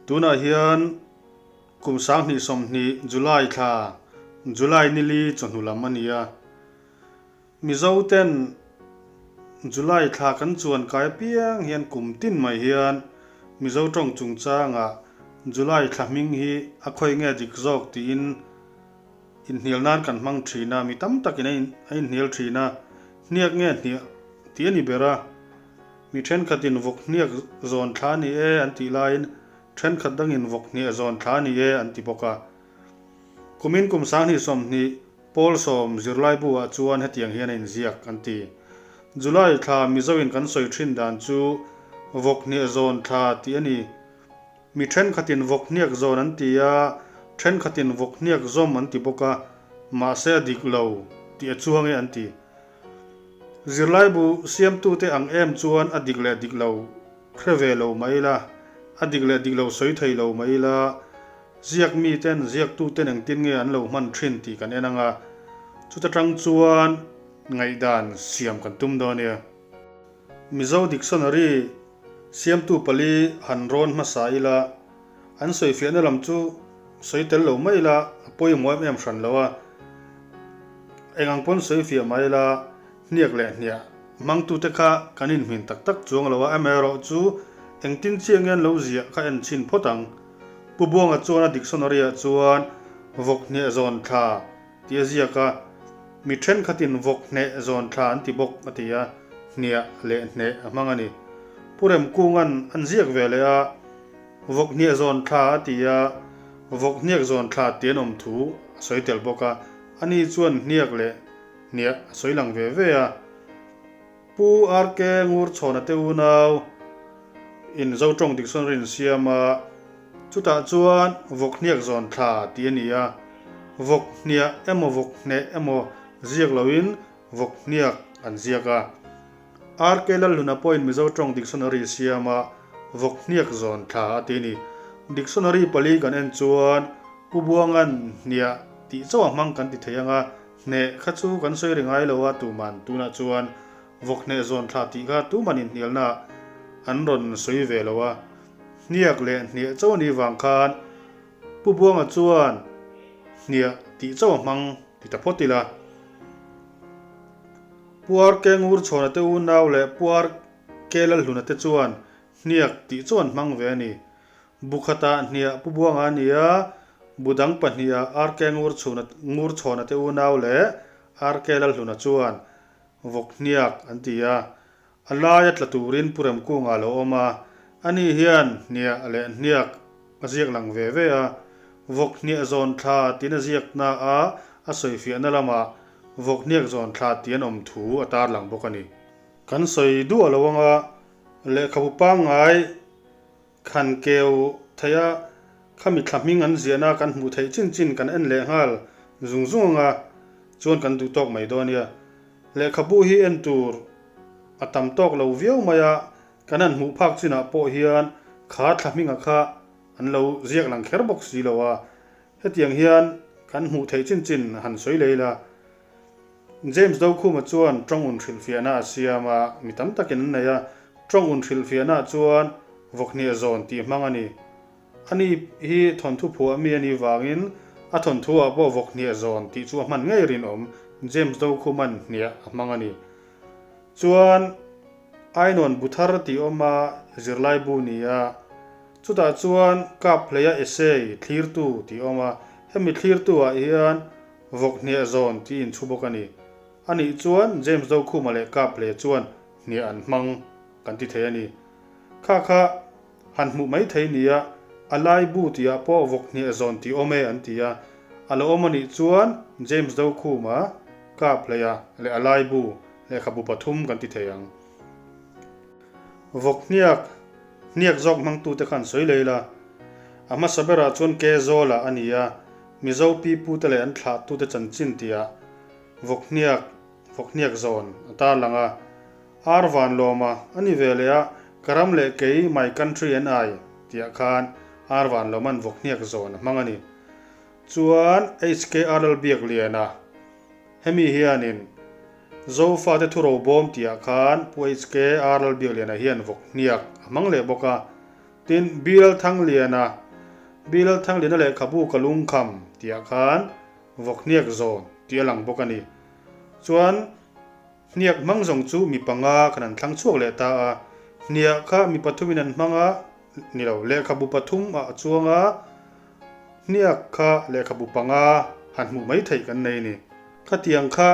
Tunah hian kum 2020 July thla, July nili chawhnu lam a ni a. Mizo ten July thla kan chuan kai apiang hian kum tin mai hian Mizo tawng chungchangah July thla hming hi a khawi nge dik zawk tiin Inhnial nan kan hmang thin a, mi tam takin a inhnial thin a, hniak nge hniah tih a ni ber a. Mi thenkhatin vawk hniak zawn thla a ni e an tih laiin thenkhat dangin vawk hniah zawn thla a ni e an ti bawk a. Kumin kum 2020 pawl sawm zirlaibu ah chuan hetiang hian a inziak an ti. July thla Mizoin kan sawi thin dan chu vawk hniah zawn thla tih a ni. Mi thenkhatin vawk hniak zawn an ti a, thenkhatin vawk hniak zawm an ti bawk a, mahse a dik lo tih a chuang e an ti. Zirlaibu siamtute ang em chuan a dik leh dik lo hre ve lo mai ila, a dik leh dik lo sawi thei lo mai ila, ziak miten ziaktuten engtin nge an lo hman thin tih kan en ang a, chuta tang chuan ngaihdan siam kan tum dawn nia. Mizo Dictionary siamtu pali han rawn hmasa ila, an sawifiahna lam chu sawi tel lo mai ila a pawimawh em em hran lo a, eng ang pawn sawifiah mai ila hniak leh hniah hmangtute kha kan inhmin tak tak chuang lo a, amaherawh chu engtin chiah nge an lo ziah kha en chhin phawt ang. Pu Buanga chuan a dictionary-ah chuan vawk hniah zawn thla Tih a ziak a, mi thenkhatin vawk hneh zawn thla an ti bawk a ti a, hniah leh hneh a hmang a ni. Pu Remkunga'n an ziak ve leh a, vawk hniah zawn thla a ti a, vawk hniak zawn thla tih an awm thu a sawi tel bawk a, ani chuan hniak leh hniah a sawi lang ve ve a. Pu RK Ngurchhawna te unau in Zotawng Dictionary in siam a, chutah chuan vawk hniak zawn thla tih a ni a, vawk hniah emaw vawk hneh emaw ziak loin vawk hniak an ziak a. RK Lalhluna pawhin Mizo Tawng Dictionary siam a, vawk hniak zawn thla a ti a ni. Dictionary pali kan en chuan Pu Buanga'n hniah tih chauh a hmang kan ti thei ang a, Hneh kha chu kan sawi ri ngai lo a, tuman tunah chuan vawk hneh zawn thla tih kha tuman inhnialna an rawn sawi ve lo a. Hniak leh hniah chauh a nih vang khan Pu Buanga chuan hniah tih chauh a hmang ti ta phawt ila. Puar ke ngur chhawna te unau leh puar ke Lalhluna te chuan hniak tih chu an hmang ve a ni. Bu khatah hniah Pu Buanga a ni a, bu dang pahniha RK Ngurchhuna Ngurchhawna te unau leh RK Lalhluna chuan vawk hniak an ti a. A laia tla turin Pu Remkunga a lo awm a, ani hian hniah leh hniak a ziak lang ve ve a. Vawk hniah zawn thla tiin a ziakna a a sawifiahna lamah vawk hniak zawn thla tih an awm thu a tarlang bawk a ni. Kan sawi duah lo anga lehkhabu pangngai Khan keu theih a, khami thla hming an ziahna kan hmuh theih chin chin kan en leh nghal zung zung anga chuan kan duh tawk mai dawn nia. Lehkhabu hi en tur a tam tawk lo viau mai a, kan han hmuh phak chinah pawh hian kha thla hminga kha an lo ziak lang kher bawk si lo a, hetiang hian kan hmuh theih chin chin han sawi leh ila. James Dokhuma chuan tawng un hrilhfiahna a siam a, mi tam takin an nei a, tawng un hrilhfiahnaah chuan vawkhniah zawn tih hmang a ni. Ani hi thawnthu phuah mi a nih vangin a thawnthu ah pawh vawkhniah zawn tih chu a hman ngei rinawm, James Dokhuma'n hniah a hmang a ni. Chuan Ainawn Buthar tih awm a zirlaibu ni a, chutah chuan Kap Hleia Essay thlirtu tih awm a, hemi thlirtu ah hian Vawk hniah zawn tih in chhu bawk a ni. A nih chuan James Dokhuma leh Kap hle chuan hniah an hmang kan ti thei a ni. Kha kha han hmuh mai thei nia, a lai bu tihah pawh vawk hniah zawn tih awm e an ti a. A lo awm a nih chuan James Dokhuma, Kap hleia leh a lai bu lehkhabu pathum kan ti thei ang. Vawk hniak, hniak zawk hmangtute khan sawi lei la. A hmasa berah chuan Ke Zawla a ni a, Mizo pi pute leh an thlahtute chanchin tihah vawk hniak, vawk hniak zawn a tarlang a. Ar van lawma a ni ve leh a, Ka ram leh kei, my country and I, tihah khan ar van lawman vawk hniak zawn a hmang a ni. Chuan HKR Lalbiakliana hemi hianin Zofate thuro bawm tihah khan Pu HKR Lalbiakliana hian vawk hniak a hmang leh bawk a. Tin, Bial Thangliana. Bilalthangliana lehkhabu ka lungkham tihah khan vawkhniak zawn tih a lang bawk a ni. Chuan hniak hmang zawng chu mi panga khan an thlang chhuak leh ta a, hniah kha mi pathumin an hmang a ni lo, lehkhabu pathum ah a chuang a, hniak kha lehkhabu panga han hmuh mai theih kan nei a ni. Khatiang kha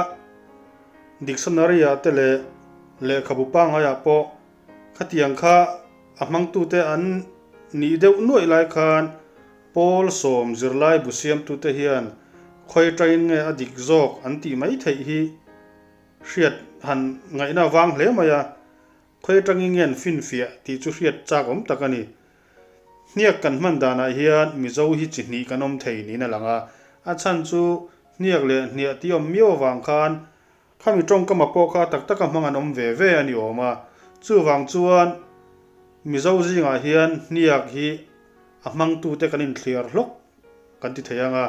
dictionary ah te leh lehkhabu pangaiah pawh Khatiang kha a hmangtute an nih deuh nuaih lai khan Paul sawm zirlai bu siamtute hian khawi atangin nge a dik zawk an tih mai theih hi hriat han ngaihna vang hle mai a, khawi atangin nge an finfiah tih chu hriat chak awm tak a ni. Hniak kan hman danah hian Mizo hi chi hnih kan awm thei niin a lang a, a chhan chu hniak leh hniah tih awm miau avang khan Khami tawngkama pawh kha tak taka hmang an awm ve ve a ni awm a, chuvang chuan Mizo zingah hian hniak hi a hmangtute kan inthliar hlawk kan ti thei ang a.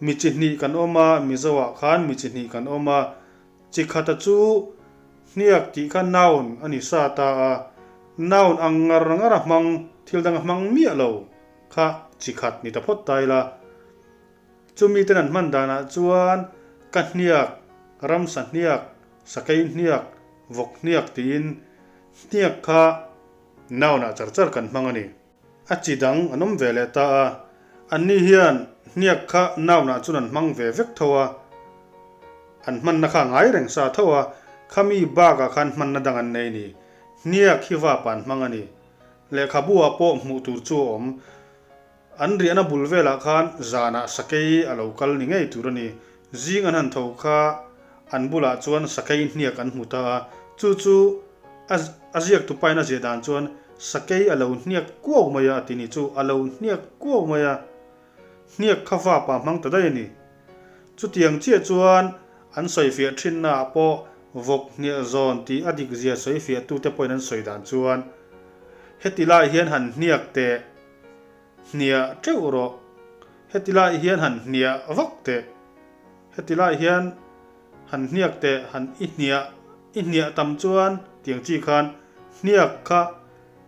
Mi chi hnih kan awm a, Mizoah khan mi chi hnih kan awm a, chi khata chu hniak tih kha noun a ni sa ta a, noun ang ngar ngar a hmang, thil dang a hmang miah lo kha chi khat ni ta phawt ta ila. Chumi ten an hman danah chuan ka hniak, ramsa hniak, sakei hniak, vawk hniak tiin hniak kha noun-ah char char kan hmang a ni. A chi dang an awm ve leh ta a, anni hian hniak kha noun-ah chuan an hmang ve vek tho a, an hmanna kha a ngai reng sa tho a, khami bakah khan hmanna dang an nei a ni. Hniak hi vapa an hmang a ni. Lehkhabu-ah pawh hmuh tur chu a awm. An riahna bul velah khan zanah sakei a lo kal ni ngei tur a ni. Zing an han tho kha an bulah chuan sakei hniak an hmu ta a, chu chu a a ziaktu pain a ziah dan chuan sakei a lo hniak kuau mai a a ti ni chu, a lo hniak kuau mai a, hniak kha vapa hmang ta daih a ni. Chutiang chiah chuan an sawifiah thinnaah pawh vawk hniah zawn tih a dikzia sawifiahtute pawhin an sawi dan chuan heti lai hian han hniak teh, Hniah teuh rawh. Heti lai hian han hniah vak teh. Heti lai hian han hniak teh, han i hniah, i hniah tam chuan tiang chi khan hniak kha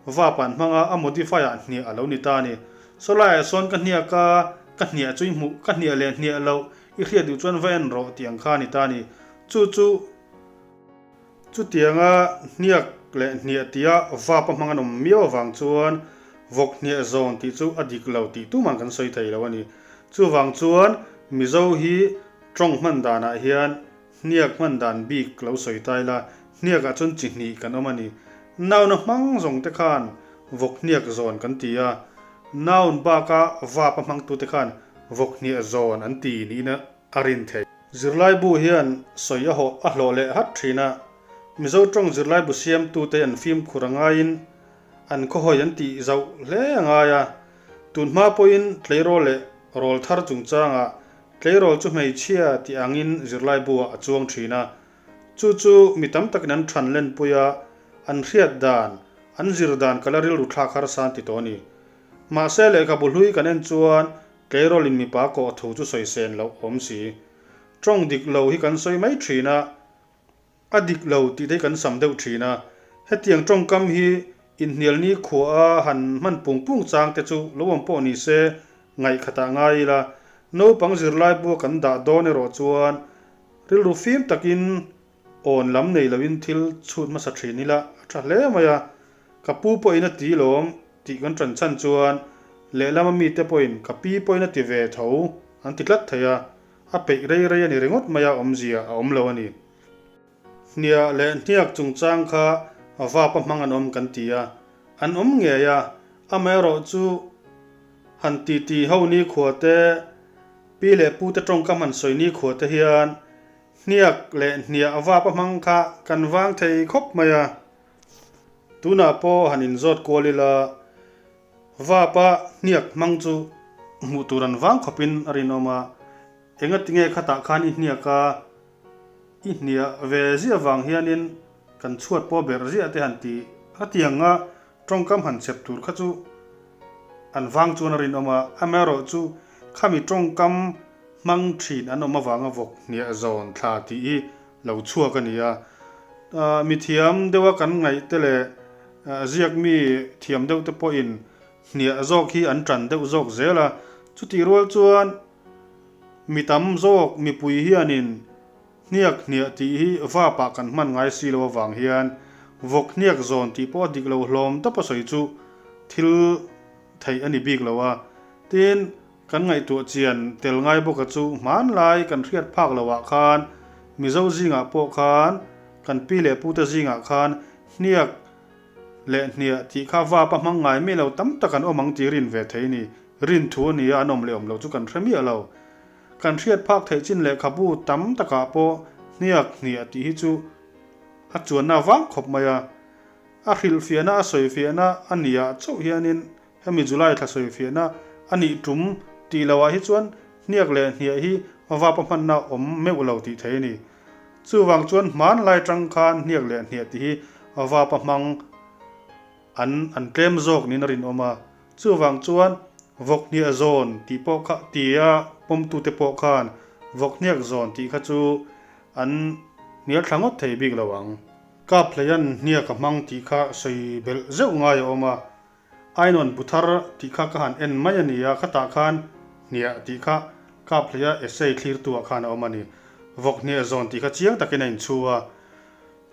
vap an hmang a, a modify ah hniah a lo ni ta a ni. Saw laiah sawn ka hniak a, ka hniah chu i hmuh, ka hniah leh hniah loh i hriat duh chuan va en rawh tiang kha a ni ta a ni. Chu chu. Chutianga hniak leh hniah tia vap a hmang an awm miau avang chuan vawk hniah zawn tih chu a dik lo tih tuman kan sawi thei lo a ni. Chuvang chuan Mizo hi tawng hman danah hian hniak hman dan bik lo sawi ta ila, hniakah chuan chi hnih kan awm a ni. Noun a hmang zawng te khan vawk hniak zawn kan ti a, noun baka vap a hmangtute khan vawk hniah zawn an ti niin a a rin theih. Zirlaibu hian sawi a hawh a hlawh leh hat thin a, Mizo tawng zirlaibu siamtute an fimkhur a ngaiin an khawhawi an tih zauh hle a ngai a. Tun hma pawhin tleirawl leh rawl thar chungchangah tleirawl chu hmeichhia tih angin zirlaibu-ah a chuang thin a. Chu chu mi tam takin an than lenpui a, an hriat dan, an zir dan ka la rilru thlak harsa an ti tawh a ni. Mahse lehkhabu hlui kan en chuan Tleirawlin mipa kawh thu chu sawi sen loh awm si. Tawng dik lo hi kan sawi mai thin a, a dik lo tih te hi kan sam deuh thin a. Hetiang tawngkam hi inhnial ni khua a han hman pung pung chang te chu lo awm pawh ni se ngaih khatah ngai ila, naupang zirlai bua kan dah dawn erawh chuan rilru fim takin awn lam nei loin thil chhut hmasa thin ila a tha hle mai a, ka pu pawhin a ti lawm tih kan tan chhan chuan lehlama mite pawhin ka pi pawhin a ti ve tho an ti tlat thei a, a peih rei rei a ni ringawt mai a, awmzia a awm lo a ni. Hniah leh hniak chungchang kha vapa hmang an awm kan ti a, an awm ngei a, amaherawhchu han titi ho nikhua te, pi leh pute tawngkam han sawi nikhua te hian Hniak leh hniah vap a hmang kha kan vang thei khawp mai a, tunah pawh han inzawt kual ila, vap a hniak hmang chu hmuh tur an vang khawpin a rinawm a, engatinge khatah khan i hniak a, i hniah ve ziah vang hianin kan chhuat pawh berh ziah te han ti a tiang a, tawngkam han chep tur kha chu an vang chuan a rinawm a, amaherawhchu khami tawngkam Hmang thin an awm avanga vawk hniah zawn thla tih hi lo chhuak a ni a. Mi thiam deuha kan ngaih te leh ziak mi thiam deuh te pawhin Hniah zawk hi an ṭan deuh zawk zel a, chutih rual chuan mi tam zawk mipui hianin hniak hniah tih hi vapah kan hman ngai si lo avang hian vawk hniak zawn tih pawh a dik lo hlawm tawp a sawi chu thil theih a ni bik lo a. Tin, kan ngaihtuah chian tel ngai bawka chu hmanlai kan hriat phak loah khan Mizo zingah pawh khan kan pi leh pute zingah khan hniak Leh hniah tih kha vapa hmang ngai miah lo tam tak an awm ang tih rin ve thei ni. Rin thu a ni a, an awm leh awm loh chu kan hre miah lo. Kan hriat phak theih chin lehkhabu tam takah pawh hniak hniah tih hi chu a chuanna vang khawp mai a. A hrilhfiahna a sawifiahna a niah chauh hianin hemi July thla sawifiahna a nih tum tih loah hi chuan hniak leh hniah hi vapa hmanna awm meuh lo tih thei a ni. Chuvang chuan hmanlai tang khan hniak leh hniah tih hi vapa hmang an an tlem zawk niin a rinawm a. Chuvang chuan vawk hniah zawn tih pawh kha tia pawmtute pawh khan vawk hniak zawn tih kha chu an hnial thla ngawt thei bik lo ang. Kap hleian hniak a hmang tih kha sawi belh zeuh ngai a awm a. Ainawn bu thar tih kha ka han en mai a ni a, khatah khan hniah tih kha kap hleia essay thlirtu ah khan a awm a ni. Vawk hniah zawn tih kha chiang takin a inchhu a.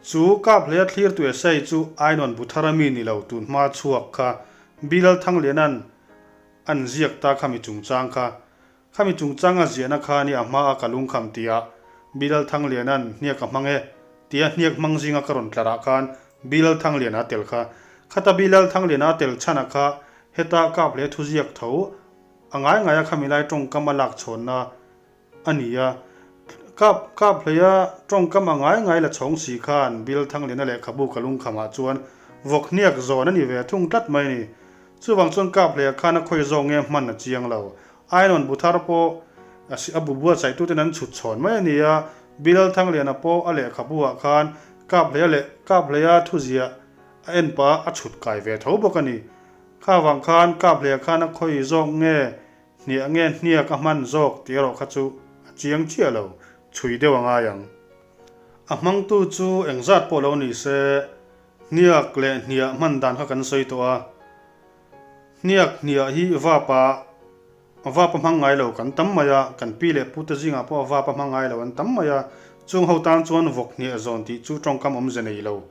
Chu kap hleia thlirtu essay chu Ainawn bu thar a mi ni lo tun hma chhuak kha Bilal Thangliana'n an ziak ta kha mi chungchang kha. Khami chungchanga ziahna kha ni a hmaa ka lungkham tia Bilal Thangliana'n hniak a hmang e tia hniak hmang zinga ka rawn tlarah khan Bilal Thangliana a tel kha. Khata Bilal Thangliana a tel chhana kha heta kap hle thuziak tho a ngai ngaia khami lai tawngkam a lak chhawnna a ni a. Kap kap hleia tawngkam a ngai ngai la chhawng si khan Bilal Thangliana lehkhabu ka lungkhamah chuan vawk hniak zawn a ni ve thung tlat mai a ni. Chuvang chuan kap hleia khan a khawi zawk nge hman a chiang lo. Ainawn bu thar pawh a bu buatsaihtu ten an chhut chhawn mai a ni a, Bilal Thangliana pawh a lehkhabu ah khan kap hleia leh kap hleia thuziah a en pah a chhut kai ve tho bawk a ni. Kha vang khan kap hleia khan a khawi zawk nge hniah nge hniak a hman zawk tih erawh kha chu a chiang chiah lo, chhui deuh a ngai ang. A hmangtu chu engzat pawh lo ni se, hniak leh hniah hman dan kha kan sawi tawh a. Hniak hniah hi vapa vapa hmang ngai lo kan tam mai a, kan pi leh pute zingah pawh vapa hmang ngai lo an tam mai a, chung ho tan chuan vawk hniah zawn tih chu tawngkam awmze nei lo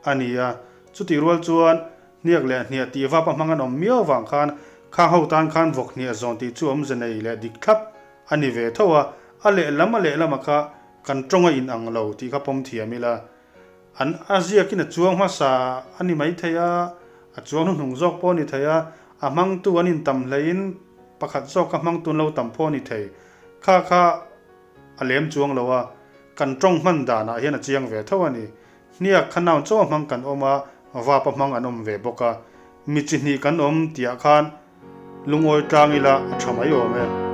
a ni a, chutih rual chuan hniak leh hniah tih vapa hmang an awm miau avang khan khang ho tan khan vawk hniah zawn tih chu awmze nei leh dik thlap a ni ve tho a, a lehlam a lehlama kha kan tawng a inang lo tih kha pawm thiam ila. An a ziakin a chuang hmasa a ni mai thei a, a chuang hnuhnung zawk pawh a ni thei a, a hmangtu an intam hleiin pakhat zawk kha hmangtu an lo tam pawh a ni thei. Kha kha a lem chuang lo a, kan tawng hman danah hian a chiang ve tho a ni. Hniak kha noun chaw a hmang kan awm a, vapa hmang an awm ve bawk a. Mi chi hnih kan awm tihah khan lungawi tlang ila a tha mai awm e.